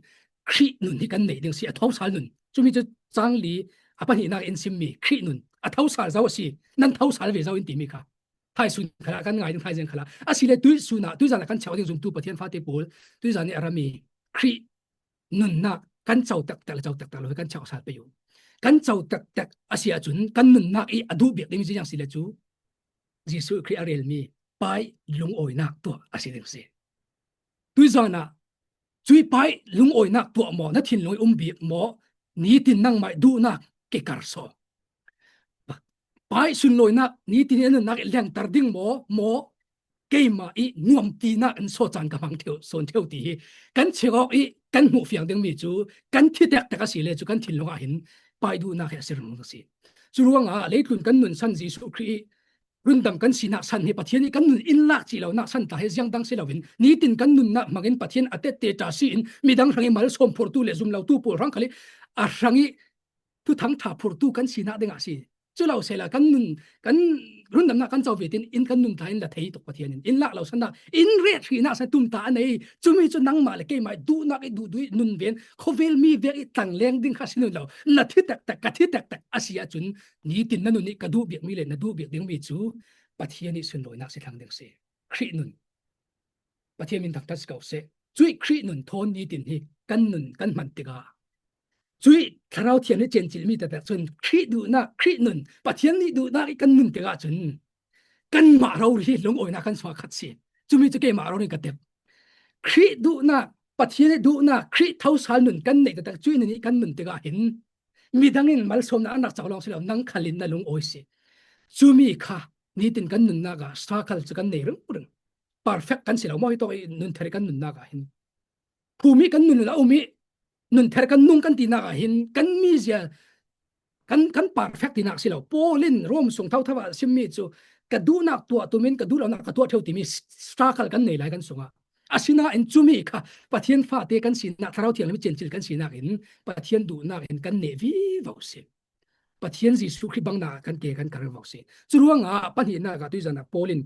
Khrih nun hi kan neih ding si, a thosal nun. Cumi cu cang li a pahnihnak in simmi Khrih nun a thosal zo a si, nan thosal ve zo in timi kha. Thaisun khalah kan ngai ding, thaizing khalah. A si le tuisun ah, tuizan ah kan cheuh ding zumtu Pathian fate pawl, tuizan i a rami Khrih nunnak kan co tektek le co tektek lo hi kan cheuh sal pei u. Kan co tektek a si ahcun kan nunnak i a duh bik ding ziang si le cu Jesuh Khrih a relmi Pa i lungawinak tuah a si ding si. Tuizan ah cui Pa i lungawinak tuah maw, na thinlung i um bik maw, nitin nangmah i duhnak kikar saw. Pa i sunlawinak nitin i nunnak i lengter ding maw, maw, keimah i nuamtinak in sawcan ka hmang theu, sawn theu ti hi kan chek awk i kan hmuh fiang dingmi cu kan thi tektek a si le cu kan thinlung ah hin Pa i duhnak hi a si ringring a si. Cu ruangah leitlun kan nunsan Jesuh Khrih i rundam kan sinak san hi Pathian i kan nun in lak cih lonak san tla hi ziang dang si loin nitin kan nunnak hmangin Pathian a tette ṭa si in midang hrang i malsawm phurtu le zum lotu pawl hrang khal i a hrang i thuthang ṭha phurtu kan sinak dingah a si. Cu lo sehla kan nun, kan rundamnak kan co ve tin in kan nun tla in la thei tuk Pathian in. In lak lo sannak, in ret hrihnak san tumtah a nei. Cumi cu nangmah le keimah i duhnak i duhduh i nun ven, khawvel mi vek i tlangleng ding kha si nun lo. Na thi tektek, ka thi tektek a si ahcun nitin na nun i ka duh bikmi le na duh bik dingmi cu Pathian i sunlawinak si thlang ding si. Khrih nun. Pathian min thangṭhat si ko seh. Cuih Khrih nun thawn nitin hi kan nun kan hman tikah, cuih Thlarau Thiang nih cencilmi taktak cun Khrih duhnak, Khrih nun, Pathian nih duhnak i kan nun tikah cun kanmah rori hi lungawinak kan sungah khat si. Cumi cu keimah rori ka tep. Khrih duhnak, Pathian nih duhnak, Khrih thosal nun kan neih taktak cuih nun i kan nun tikah hin midang in malsawmnak an rak co lawng si lo, nang khal in na lungawi si. Cumi kha nitin kan nunnak ah struggle cu kan nei ringring. Perfect kan si lo maw, hi tawk i nunther i kan nunnak ah hin? Phum i kan nun a um i nunther kan nung kan tinak ah hin kan mizia kan, kan perfect tinak si lo. Paul in Rom sung thotho ah a simmi cu ka duhnak tuah tumin ka duh lonak ka tuah ṭheu timi struggle kan nei lai kan sungah. Asinain cumi kha Pathian fate kan sinak, Thlarau Thianghlim cencil kan sinak in Pathian duhnak in kan neh vivo si. Pathian Jesuh Khrih bangnak kan ke kan kar vivo si. Cu ruangah pahnihnak ah tuizan ah Paul in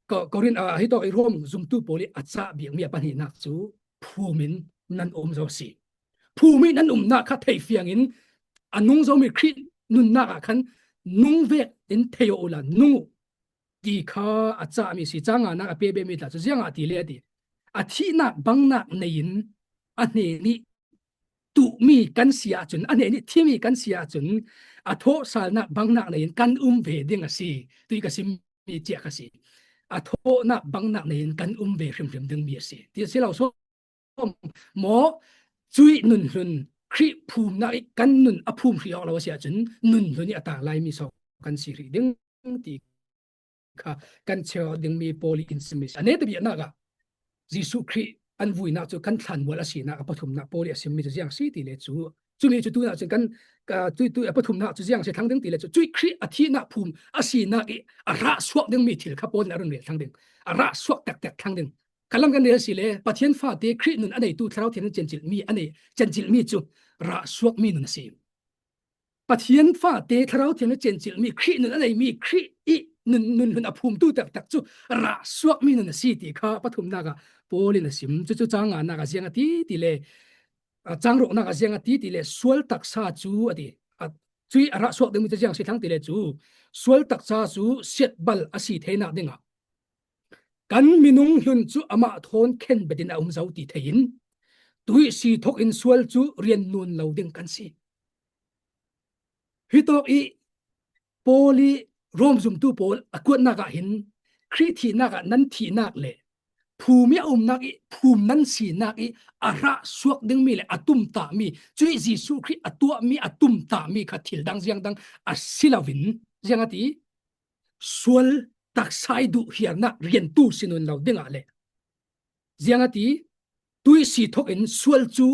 Ko-, Korin, ah, hi tawk i Rom zumtu pawl i a cah bikmi a pahnihnak cu phum in nan um zo si. Phum i nan umnak kha thei fiangin a nung zomi Khrih nunnak ah khan nung vek in thei aw uhla nung uh ti kha a cahmi si. Cang nganak a pia bemi tla cu ziangah ti le a ti, a thihnak bangnak nei in a hnenih tuhmi kan si ahcun, a hnenih thimi kan si ahcun a thawhsalnak bangnak nei in kan um ve ding a si. Tui ka simmi ciah kha si. A thawhnak bangnak nei in kan um ve hrimhrim dingmi a si. Ti a si lo so maw, cuih nun hlun Khrih phumnak ih kan nun a phum hrih awk lo a si ahcun nun hlun ih a tang laimi so kan si hrih ding ti kha kan cheu dingmi Paul ih in simmi si. A neta biaknak ah Jesuh Khrih an vuinak cu kan thlanmual a sinak a pathumnak Paul ih a simmi cu ziang si ti le cu, cumi cu tunah cun kan, ka, tu, tu, a pathumnak cu ziang si thlang ding ti le cu, cuih Khrih a thihnak phum a sinak ih a rah suak dingmi thil kha Paul in a run rel thlang ding, a rah suak tektek thlang ding. Ka lam kan rel si le, Pathian fate Khrih nun a neitu Thlarau Thiang in cencilhmi a nei, cencilhmi cu rah suakmi nun a si. Pathian fate Thlarau Thiang in cencilhmi Khrih nun a neimi Khrih ih nun, nun hlun a phumtu taktak cu rah suakmi nun a si ti kha pathumnak ah Paul in a sim. Cucu cang nganak ah ziang a ti ti le, a, cang ruknak ah ziang a ti ti le, sual taksa cu a ti. A, cuih a rah suak dingmi cu ziang si thlang ti le cu, sual taksa cu siatbal a si theinak dingah kan minung hlun cu amah thawn khen betin a um zo ti thei in, tuih si thok in sual cu rian nun lo ding kan si. Hitawk ih Paul ih Rom zumtu pawl a kuatnak ah hin Khrih thihnak ah nan thihnak le phum ih a umnak ih phum nan sinak ih a rah suak dingmi le a tumtahmi, cuih Jesuh Khrih a tuahmi a tumtahmi kha thil dang ziang dang a si loin, ziang a ti, sual taksa ih duhhiarnak riantu si nun lo dingah le, ziang a ti, tuih si thok in sual cu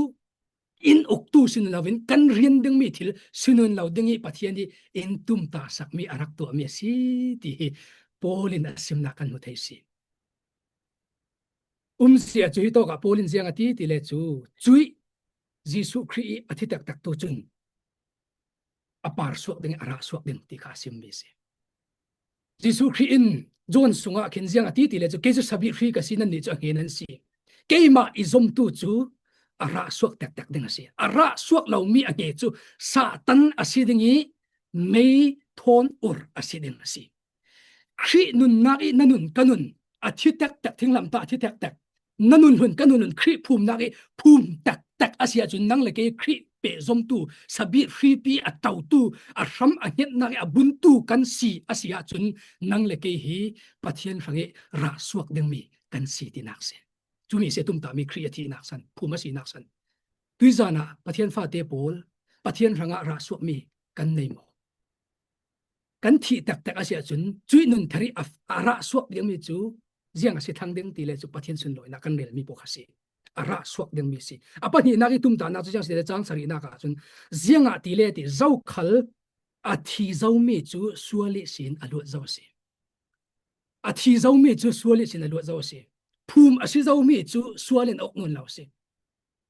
in uktu si nun loin kan rian dingmi thil si nun lo ding ih Pathian ih in tumtahsakmi a rak tuahmi a si ti hi Paul in a simnak kan hmu thei si. Um si a cu hitawk ah Paul in ziang a ti ti le cu, cuih Jesuh Khrih ih a thi taktak tu cun a par suak ding, a rah suak ding ti kha a simmi si. Jesuh Khrih in John sungah khin ziang a ti ti le cu, kei cu sabit hri ka si, nannih cu a hne nan si. Keimah i zomtu cu a rah suak tektek ding a si. A rah suak lomi a hne cu Satan a si ding ih mei thawn ur a si ding a si. Khrih nunnak ih na nun ka nun a thi tektek, thinglamtah a thi tektek, na nun hlun ka nun hlun Khrih phumnak ih phum tektek a si ahcun, nang le kei Khrih pehzomtu, sabit hripi a totu, a hram a hngetnak ih a buntu kan si a si ahcun, nang le kei hi Pathian hrangih rah suak dingmi kan si tinak si. Cumi si a tumtahmi Khrih a thihnak san, phum a sinak san. Tuizan ah Pathian fate pawl Pathian hrangah rah suakmi kan nei maw? Kan thih tektek a si ahcun, cuih nun thar ih a, a rah suak dingmi cu ziang a si thlang ding ti le cu Pathian sunlawinak kan relmi pawl kha si. A rah suak dingmi si. A pahnihnak ih tumtahnak cu ziang si le, cang sarihnak ah cun, ziangah ti le ti, zokhal a thi zomi cu sual ihsin a luat zo a si. A thi zomi cu sual ihsin a luat zo a si. Phum a si zomi cu sual in a uk nun lo a si.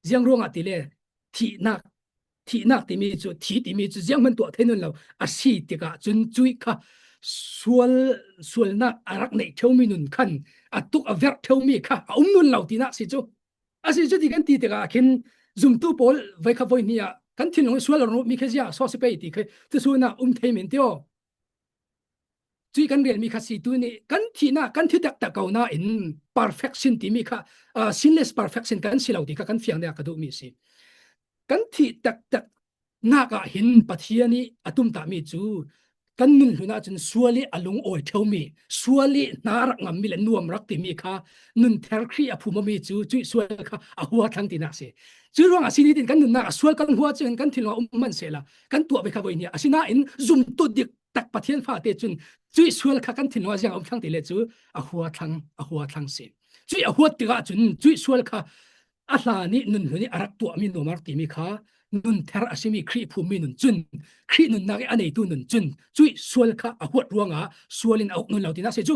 Ziang ruangah ti le, thihnak, thihnak timi cu, thi timi cu zianghman tuah thei nun lo a si tikah cun, cuih kha sual, sualnak a rak neih ṭheumi nun khan a tuk a verh ṭheumi kha a um nun lo tinak si cu. A si cu ti kan ti tikah khin zumtu pawl voikhat voihnih ah kan thinlung sual a rung mi kha ziah so si pei ti kha tusun ah um thei men ti aw. Cuih kan relmi kha si tu nih, kan thihnak, kan thi taktak ko nain perfection timi kha, ah, sinless perfection kan si lo ti kha kan fiang dingah ka duhmi si. Kan thih taktak nak ah hin Pathian ih a tumtahmi cu kan nun hlun ahcun sual ih a lungawi ṭheumi, sual ih hna rak ngammi le nuam rak timi kha nun ther Khrih a phum awmi cu cuih sual kha a hua thlang tinak si. Cuih ruangah si nitin kan nunnak ah sual kan hua cun kan thinlung ah um hmanh sehla kan tuah ve kha voi hnia. Asinain zumtu dik tak Pathian fate cun cuih sual kha kan thinlung ah ziang a um thlang ti le cu a hua thlang, a hua thlang si. Cuih a huat tikah cun cuih sual kha a hlan ih nun hlun ih a rak tuahmi nuam a rak timi kha nun ther a simi Khrih phummi nun cun, Khrih nunnak ih a neitu nun cun cuih sual kha a huat ruangah sual in a uk nun lo tinak si cu.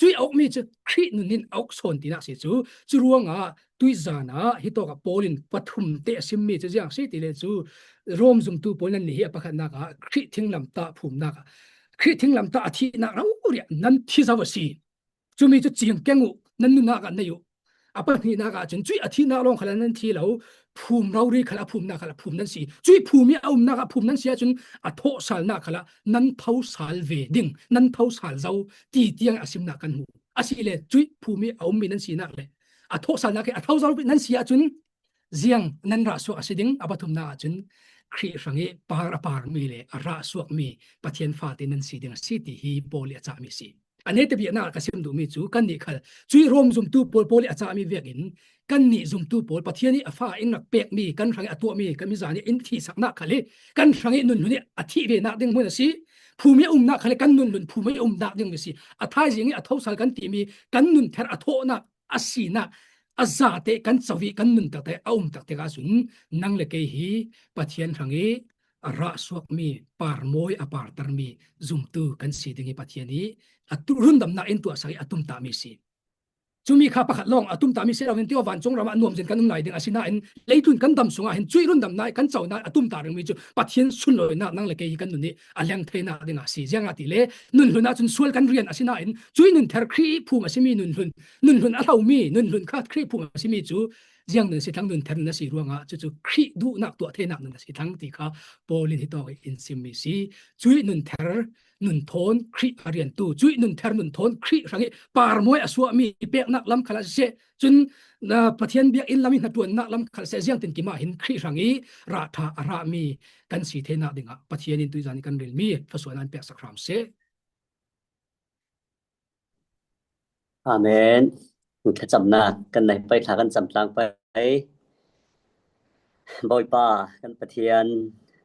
Cuih a ukmi cu Khrih nun in a uk sawn tinak si cu. Cu ruangah tuizan ah hitawk ah Paul in pathum te a simmi cu ziang si ti le cu, Rom zumtu pawl nannih hi a pakhatnak ah Khrih thinglamtah phumnak ah, Khrih thinglamtah a thihnak rori ah nan thi zo a si. Cumi cu cingkeng uh, nan nunnak ah nei uh. a pahnihnak ahcun cuih a thihnak lawng khalah nan thi lo, phum rori khalah a phumnak khalah phum nan si. Cuih phum i a umnak ah phum nan si ahcun a thawhsalnak khalah nan thosal ve ding, nan thosal zo ti tiang a simnak kan hmu. Asile cuih phum i a ummi nan sinak le a thawhsalnak hi a tho zo nan si ahcun ziang nan rah suak a si ding? A pathumnak ahcun Khrih hrangih par a parmi le a rah suakmi Pathian fate nan si ding a si ti hi Paul i a cahmi si. A neta biaknak ah ka sim duhmi cu kannih khal cuih Rom zumtu pawl, Paul i a cahmi vekin kannih zumtu pawl Pathian i a fa in rak pekmi, kan hrangih a tuahmi kan mizan i in thihsaknak khal hi kan hrangih nunhlun i a thih venak ding hmun a si. Phum i a umnak khal hi kan nunhlun phum i a umnak ding a si. A thaizing i a thosal kan timi kan nunther a thawhnak a sinak a zate kan co i kan nun takte a um takte ahcun nang le kei hi Pathian hrangih a rah suakmi, parmawi a partermi zumtu kan si ding i Pathian i a tu-, rundamnak in tuahsak i a tumtahmi si. Cumi kha pakhat lawng a tumtahmi si loin, tiah vancung ram ah nuamzin kan um lai ding a si nain, leitlun kan dam sungah hin cuih rundamnak i kan conak a tumtah dingmi cu Pathian sunlawinak nang le kei hi kan nun i a leng theinak dingah a si. Ziangahtile nunhlun ahcun sual kan rian a si nain, cuih nunther Khrih phum a simi nunhlun, nunhlun a hlomi nunhlun kha Khrih phum a simi cu ziang nun a si thlang, nunther nun a si ruangah cucu Khrih duhnak tuah theinak nun a si thlang ti kha Paul in hitawk in simmi si. Cuih nunther nun thawn Khrih a riantu, cuih nunther nun thawn Khrih hrangih parmawi a suahmi peknak lam khalah siseh, cun, na, Pathian biakinn lam i hnaṭuannak lam khalah siseh, ziangtinkim ah hin Khrih hrangih rah ṭha a rahmi kan si theinak dingah Pathian in tuizan i kan rilmi thluasuahnak in peksak hram seh. Amen. Thlacamnak kan nei pei, thla kan cam tlang pei. Bawipa kan Pathian,